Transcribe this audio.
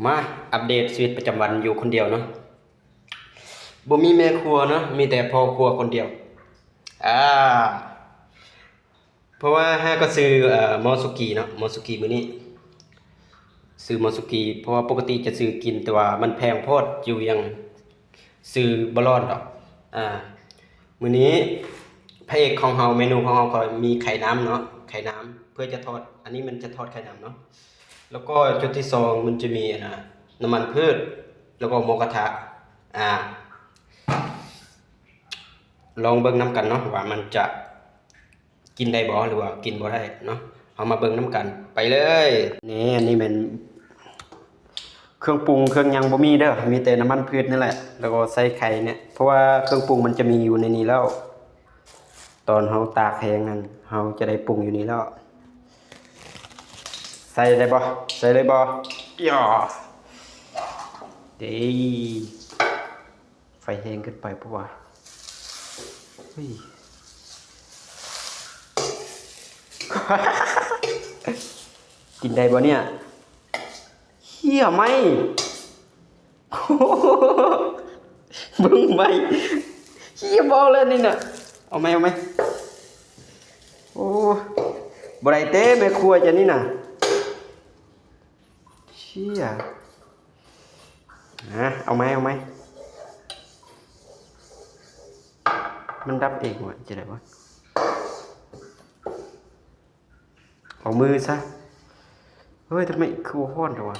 ມາອັບເດດຊີວິດປະຈຳວັນຢູ່ຄົນດຽວເນາະ. ບໍ່ມີແມ່ຄົວເນາະ, ມີແຕ່ພໍ່ຄົວຄົນດຽວ. ອາ ເພາະວ່າຫາກໍຊື້ ເອີ ໝໍສຸກີເນາະ, ໝໍສຸກີມື້ນີ້ ຊື້ໝໍສຸກີ ເພາະວ່າປົກກະຕິຈະຊື້ກິນ ແຕ່ວ່າມັນແພງໂພດ ຢູ່ຫຍັງ ຊື້ບໍ່ລອດດອກ. ອາ ມື້ນີ້ພະເອກຂອງເຮົາ ເມນູຂອງເຮົາກໍມີໄຂ່ນ້ຳເນາະ, ໄຂ່ນ້ຳເພື່ອຈະທອດ. ອັນນີ້ມັນຈະທອດໄຂ່ນ້ຳເນາະ. ແລ້ວກໍຈຸດທີສອງ ມັນຈະມີ ອັນນ່າ ນ້ຳມັນພືດ ແລ້ວກໍໝູກະທະ. ອາ ລອງເບິ່ງນຳກັນເນາະ ວ່າມັນຈະ ກິນໄດ້ບໍ່ ຫຼືວ່າກິນບໍ່ໄດ້ເນາະ. ເຮົາມາເບິ່ງນຳກັນ ໄປເລີຍ. ນີ້ ອັນນີ້ແມ່ນເຄື່ອງປຸງເຄື່ອງຫຍັງບໍ່ມີເດີ, ມີແຕ່ນ້ຳມັນພືດນີ້ແຫຼະ ແລ້ວກໍໃສ່ໄຂ່ນີ້ ເພາະວ່າເຄື່ອງປຸງມັນຈະມີຢູ່ໃນນີ້ແລ້ວ. ຕອນເຮົາຕາກແຫ້ງນັ້ນ ເຮົາຈະໄດ້ປຸງຢູ່ນີ້ແລ້ວ. ໃສ່ໄດ້ບໍ່? ໃສ່ເລີຍບໍ່? ຢາ ເດ້. ໄຟແຮງເກີນໄປປະວະ? ເຮີ້ຍ ກິນໄດ້ບໍ່ເນີ້ຍ? ເຮີ້ຍ ໄໝ້ ເບິ່ງໄໝ້ ເຮີ້ຍ ບໍ່ເອົາແລ້ວນີ້ນະ. ເອົາໃໝ່ ເອົາໃໝ່. ໂອ້ ບໍ່ໄດ້ເຕະແມ່ຄົວເຈົ້ານີ້ນະ. ເຊຍ ອາ ເອົາໃໝ່ ເອົາໃໝ່. ມັນດັບເອງວະ ຈັ່ງໃດວະ? ເອົາມືຊະ. ເຮີ້ຍ ທຳໄມຄືບໍ່ຮ້ອນແທ້ວະ?